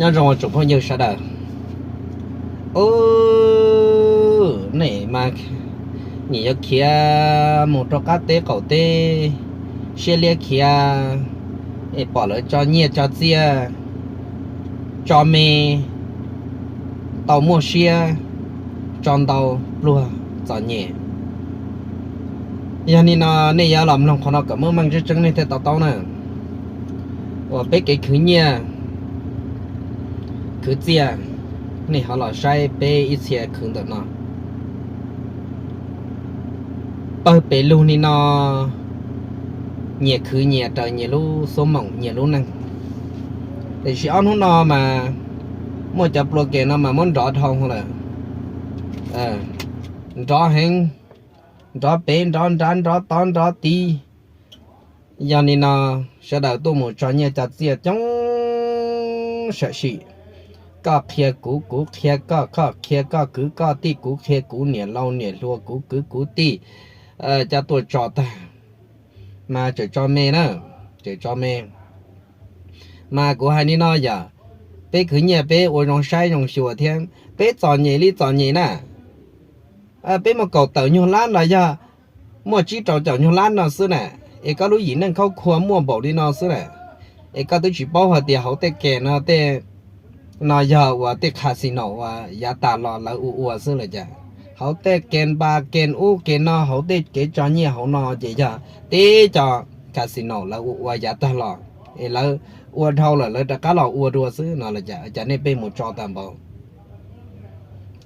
Nyob zoo tsoom phooj ywg sawv daws. Ub, nej mas nim yuav khiav mus rau qab teb qaum teb, siab liab khiav, es pom lawv tso nyiaj tso txiaj, tso me, tau muaj siab, tso ntau, pluag, txom nyem. Yog li no nej yuav los mloog qhov no kom muaj meej tseeb tseeb nej thiaj to taub na. Uas peb kev khwv nyiaj khwv txiaj, nej ho los saib peb ib txhia khwv ntawm no. Pawg pem lug li no, nyias khwv nyias raws nyias lub xuab moom nyias lub neej. Tiam sis ob hnub no mas muaj cov plua kem no mas muab nrov dhau lawm. Nrov heev, nrov pem nrov nrad nrov tod nrov tid. Yog li no sawv daws tuaj mus tso nyiaj tso txiaj coob sam sim. Koj qhia kuv, kuv qhia koj, koj qhia koj kwv koj tij, kuv qhia kuv niam laus niam hluas, kuv kwv kuv tij, cov tuaj tso tag mas tseem tso me na, tseem tso me. Mas kuv hais li no yom, peb khwv nyiaj peb ua zoo saib zoo xyuas thiab, peb txom nyem li txom nyem na, peb muaj kaum tawm nyuag lab los yog muaj tsib rau caum nyuag lab no xwb na, es koj lub yim neej khaub khua muaj npaum li no xwb na, es koj twb tsis paub hais tias hauv tej kem no tej no yog uas tej casino uas yav tas los lawv ua ua xwb los cas. Hauv tej kem npas kem ub kem no hauv tej kev tso nyiaj hauv no ces yog tib co casino lawv ua ua yav tag los, es lawv ua dhau lawm lawv rov qab los ua dua xwb no los cas, cas nej peb mus tso tag npaum.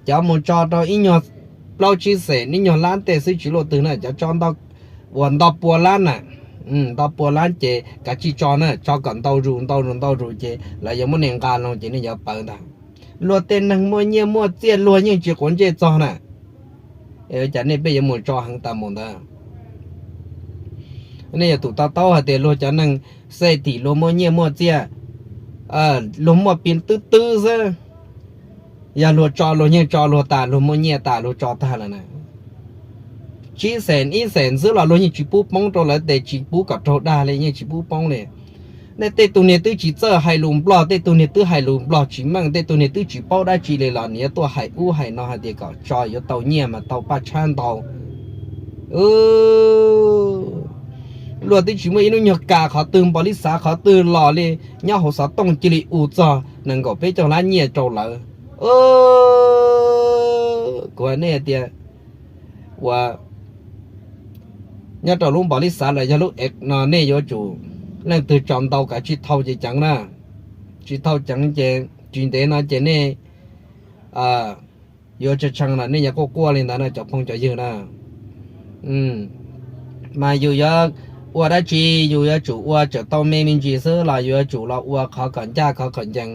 Cov mus tso rau ib nyuag plaub tsib xees ib nyuag lab tej xwb tsis luaj twg na, cov tso uas nto pua lab na, nto pua lab ces kav tsij tso na, tso kom ntau zus ntau zus ntau zus ces lawv yuav muab nej nqa loo ces nej yuav pawv ntag. Luag tej neeg muaj nyiaj muaj txiaj luag yeej tsis quav ntsej txog na, cas nej peb yuav mus tso heev tas mus ntawd. Nej yuav tsum to taub hais tias luag cov neeg xej tim luag muaj nyiaj muaj txiaj, luag muaj pis twb twb xwb. Yog luag tso luag yeej tso luag tas, luag muaj nyiaj tas luag tso tag lawm na. Tsib xees ib xees xwb los luag yeej tsis pub poob rau lawv tes, tsis pub kom raug dag li, yeej tsis pub poob li. Nej tej tug niag twb tsis txawj hais lus Nplog, tej tug niag twb hais lus Nplog tsis meej, tej tug niag twb tsis paub dab tsi li los nws yuav tuaj hais ub hais no hais tias kom tso yuav tau nyiaj mas tau paj tshab ntau. Luag twb tsis muaj ib lub nyuag kas qhov twg, npaum li xav qhov twg los li, nyob hauv xov tooj cia li u txog nees nkaum peb caug lab nyiaj rau lawv. Kuv hais nej hais tias uas nyob rau lub npaum li xav los yog lub ev no nej yuav tsum, leej twg tso ntau kav tsij thau ceev ceev na. Tsis thau ceev ces tsis ntev no ces nej yuav tshee tshee los nej yuav quaj quaj li ntawd na cov phooj cov ywg na. Mas yus yuav ua dab tsi yus yuav tsum ua tseem tau me me ntsis xwb los yus yuav tsum los ua qhov kom ncaj qhov kom ncees,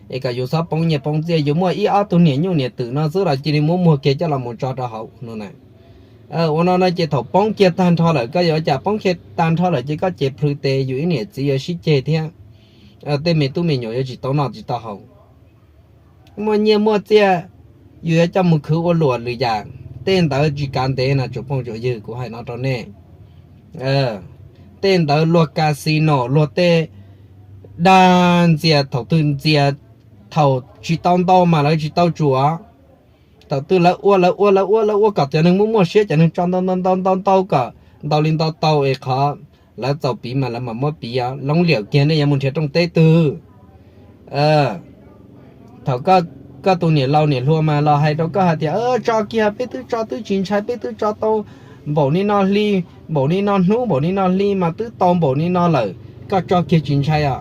es kom yus txhob poob nyiaj poob txiaj. Yus muaj ib ob tug niam nyuj niam twm no xwb los cia li muab muag kiag coj los mus tso rau hauv no na. Ua no no ces thaum poob kiag tag nrho lawm koj yuav cas, poob kiag tag nrho lawm ces koj ces plhws tes yus ib niam txiv yuav sib ceg thiab. Tej me tub me nyuam yuav tsis tau noj tsis tau haus. Muaj nyiaj muaj txiaj yus yuav coj mus khwv ua luam lwm yam, tej ntawd tsis kav ntev no tsoom phooj tsoom ywg, kuv hais no rau nej. Tej ntawd luag casino luag tej dag ntxias, thaum twg ntxias, thaum tsis tau ntau mas lawv tsis tau tsuam. Thaum twg lawv ua lawv ua lawv ua lawv ua kom cov neeg muaj muaj siab, cov neeg tso ntau ntau ntau ntau ntau kom ntau li ntau tau es qhov lawv txaus piv mas lawv mam muab piv, loob liam kiag nej yuav mus nrhiav rooj teb twg. Thaum koj tus niam laus niam hluas mas los hais rau koj hais tias, tso kiag, peb twb tso twb tsis ntshai, peb twb tso tau npaum li no hli, npaum li no hnub, npaum li no hli mas twb tau npaum li no lawm, koj tso kiag tsis ntshai os.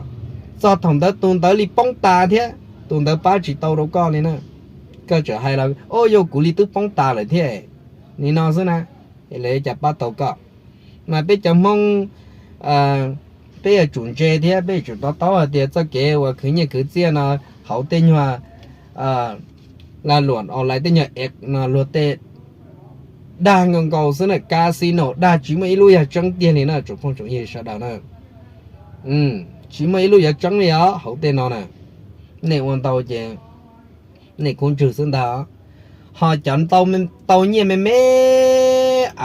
Txog thaum ntawd tus ntawd li poob tas thiab, tus ntawd pab tsis tau rau koj li na. Koj tseem hais los, o, yog kuv li twb poob tas lawm thiab, li no xwb na, lawv cas pab tau koj. Mas peb cov Hmoob, peb yuav tsum ntse thiab peb yuav tsum to taub hais tias txoj kev uas khwv nyiaj khwv txiaj no hauv tej nyuag lag luam online, tej nyuag app no luag tej dag nkaus nkaus xwb na, casino dag tsis muaj ib lub yog tseeb tiag li na tsoom phooj tsoom ywg sawv daws na. Tsis muaj ib lub yuav tseeb li os hauv tej no na. Nej ua ntau ces nej kub ntswg xwb ntag. Ho cov tau nyiaj me me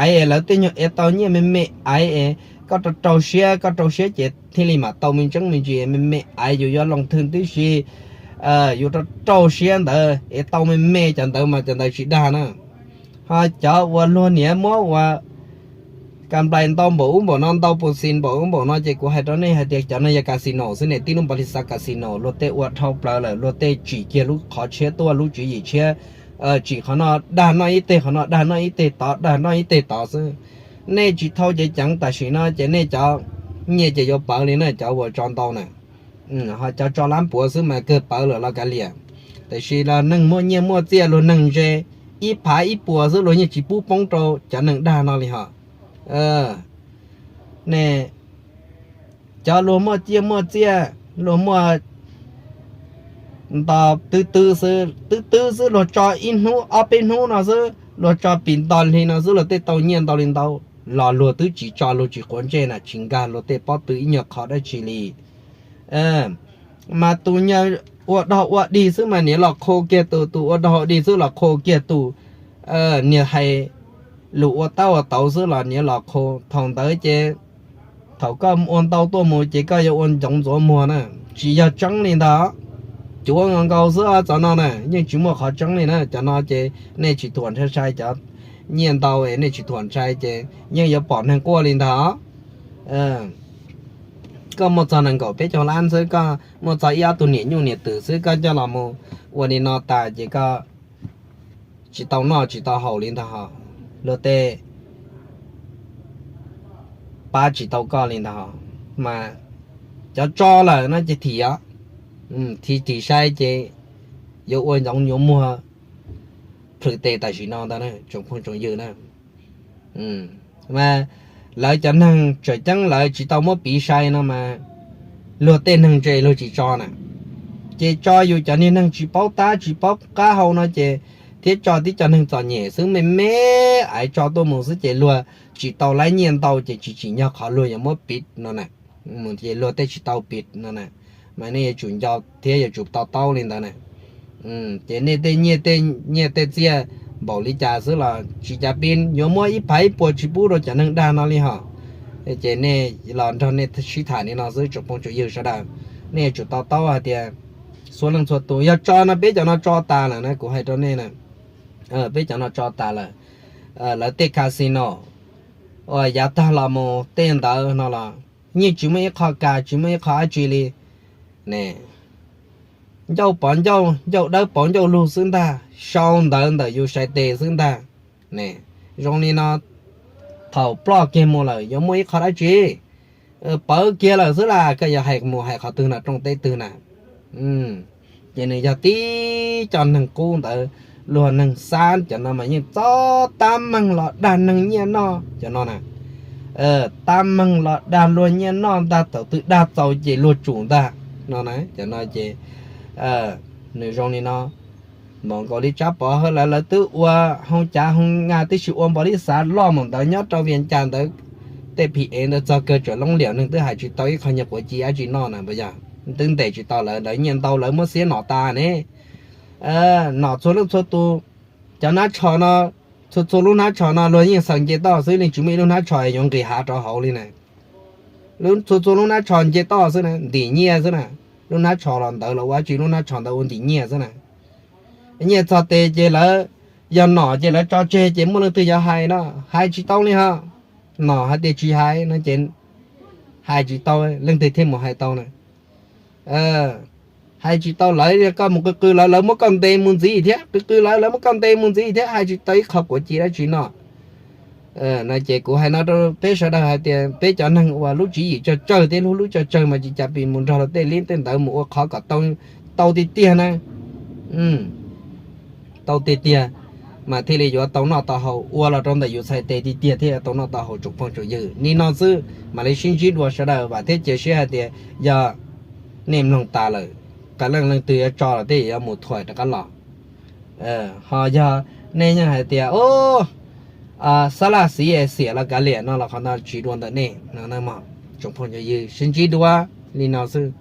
aiv es lawv tej nyuag ev tau nyiaj me me aiv es koj rau rau siab, koj rau siab ces thiaj li mam tau me ntseeb me ntsis me me aiv, yus yuav loo thwj tib si. Yuav rau rau siab ntawd es tau me me cov ntawd mas cov ntawd tsis dag na. Ho cov uas luag niam muab ua kas nplais ntau npaum ub npaum no, ntau pus xis npaum ub npaum no ces kuv hais rau nej hais tias cov no yog casino xwb ne, tib lub npaus li xav casino, luag tej ua dhau plaws lawm, luag tej tsim kiag lub qhov tshiab tuaj, lub tswv yim tshiab, tsim qhov no dag noj ib teg, qhov no dag noj ib teg tod, dag noj ib teg tod xwb. Nej tsis thau ceev ceev tam sim no ces nej cov nyiaj ces yuav pawv li na, cov uas tso ntau na. Ho cov tso lab puav xwb mas kawg pawv lawm los kav liam. Tiam sis los neeg muaj nyiaj muaj txiaj, luag neeg ntse ib phav ib puas xwb luag yeej tsis pub poob rau cov neeg dag no li hos. Ne, cov luag muaj ciaj muaj txiaj, luag muaj nto twb twb xwb, twb twb xwb, luag tso ib hnub ob peb hnub no xwb, luag tso pis nto hli no xwb luag tej tau nyiaj ntau li ntau, los luag twb tsis tso, luag tsis quav ntsej na, tsis nkag luag tej pob tw ib nyuag qho dab tsi li. Mas tus nyuag ua dog ua dig xwb mas niam los qhu kiag tus, tus ua dog ua dig xwb los qhu kiag tus, niag hais lus ua tab ua tauv xwb los niam los qhu. Thaum ntawd ces thaum koj ua ntau tuaj mus ces koj yuav ua ncoov ntxuav muag na. Tsis yog tseeb li ntag, cuav nkaus nkaus xwb os, cov no na yeej tsis muaj qhov tseeb li na. Cov no ces nej tsis thuam ntshai sai, cov nyiaj ntau es nej tsis thuam ntshai ces yeej yuav pom neeg quaj li ntag. Koj muaj txog nees nkaum peb caug lab xwb, koj muaj txog ib ob tug niam nyuj niam twm xwb, koj coj los mus ua li no tas ces koj tsis tau noj tsis tau haus li ntag hos. Luag tej pab tsis tau koj li ntag hos. Mas cov tso lawm no ces thim os, thim thim sai ces yuav ua ncoov yuav muag plhws tes tam sim no ntag tsoom phooj tsoom ywg na. Mas lawv cov neeg tseem ceeb lawv tsis tau muab piv sai no mas luag tej neeg ntse luag tsis tso na. Ces tso yus cov niag neeg tsis paub tab tsis paub qab hau no ces thiab tso tib co neeg txom nyem xwb, me me aiv tso tuaj mus xwb ces luag tsis tau laib nyiaj ntau ces tsis tsim nyog qhov luag yuav muab piv no na. Ces luag tej tsis tau piv no na, mas nej yuav tsum nco thiab yuav tsum to taub li ntawd na. Ces nej tej nyiaj tej txiaj npaum li cas xwb los tsis cas pib yuav muab ib phav ib puas tsis pub rau cov neeg dag no li hos. Ces nej los nrog nej sib tham li no xwb tsoom phooj tsoom ywg sawv daws, nej yuav tsum to taub hais tias txhua leej txhua tus yog tso no peb cov no tso tas lawm na, kuv hais rau nej na, peb cov no tso tas lawm. Lawv tej casino uas yav tag los mus tej ntawd no los yeej tsis muaj ib qho kas tsis muaj ib qho dab tsi li ne. Ncauj pov ncauj, ncauj dawb pov ncauj lug xwb ntag, sau ntawv ntawm yus sai tes xwb ntag ne. Zoo li no, thaum ploj kiag mus lawm yuav muaj ib qho dab tsi pawv kiag lawm xwb las, koj yuav hais mus hais qhov twg no rooj teb twg na. Ces nws yog tib co neeg qub ntawd, luag neeg xab cov no mas yeej txob tab meeg los dag neeg nyiaj noj cov no na. Tab meeg los dag luag nyiaj noj ntag, thaum twg dag txaus ces luag tsum ntag no na. Cov no ces nws zoo li no, npaum nkaus li Tsab Pov Hawj lawv, lawv twb ua hoo cav hoo ngas tib si ua npaum li xav loj mus ntawd nyob rau Vias Cas ntawd, tej phim ev ntawd txog kawg tseem loob liam, neeg twb hais tsis tau ib qho nyuag quav ci dab tsi noj na, puas yog? Twb ntes tsis tau lawv, lawv nyiaj ntau lawv muab xiab nom tas ne. Nom txhua leej txhua tus, cov hnab tsho no, txhua txhua lub hnab tsho no luag yeej xaws nce toj xwb, yeej tsis muaj ib lub hnab tsho yuav nqis hav rau hauv li na. Txhua txhua lub hnab tsho nce toj xwb na, ntim nyiaj xwb na. Lub hnab tsho los ntawd los ua tsis, lub hnab tsho ntawd ua ntim nyiaj xwb na. Nyiaj txog tes ces lawv, yog nom ces lawv tso tseg ces muaj leej twg yuav hais no, hais tsis tau li ho. Nom hais tias tsis hais no ces hais tsis tau, leej twg thiaj mus hais tau na? Hais tsis tau lawv, koj mus qw qw lawv, lawv muab koj ntes mus ntxiv thiab, qw qw lawv, lawv muab koj ntes mus ntxiv thiab, hais tsis tau ib qho quav ci dab tsi no. No ces kuv hais no rau peb sawv daws hais tias peb cov neeg uas lub tswv yim tsawg tsawg thiab lub hlwb tsawg tsawg mas tsis cas pis mus nrog luag tej liab tej ntawd mus ua qhov kom tau, tau tiag tiag na. Tau tiag tiag mas thiaj li yuav tau noj tau haus, ua los rau ntawm yus txhais tes tiag tiag thiaj yuav tau noj tau haus tsoom phooj tsoom ywg. Nim no xwb mam li sib ntsib dua sawv daws, vam thiab cia siab hais tias yog nej mloog tas lawm, qee leej leej twg yuav tso los tej yuav mus thuam rov qab los. Ho yog nej yeej hais tias, o, xab laj xiv es xiam los kav liam no los qhov no tsis dua ntawm nej no. Tsoom phooj ywg, sib ntsib dua li no xwb.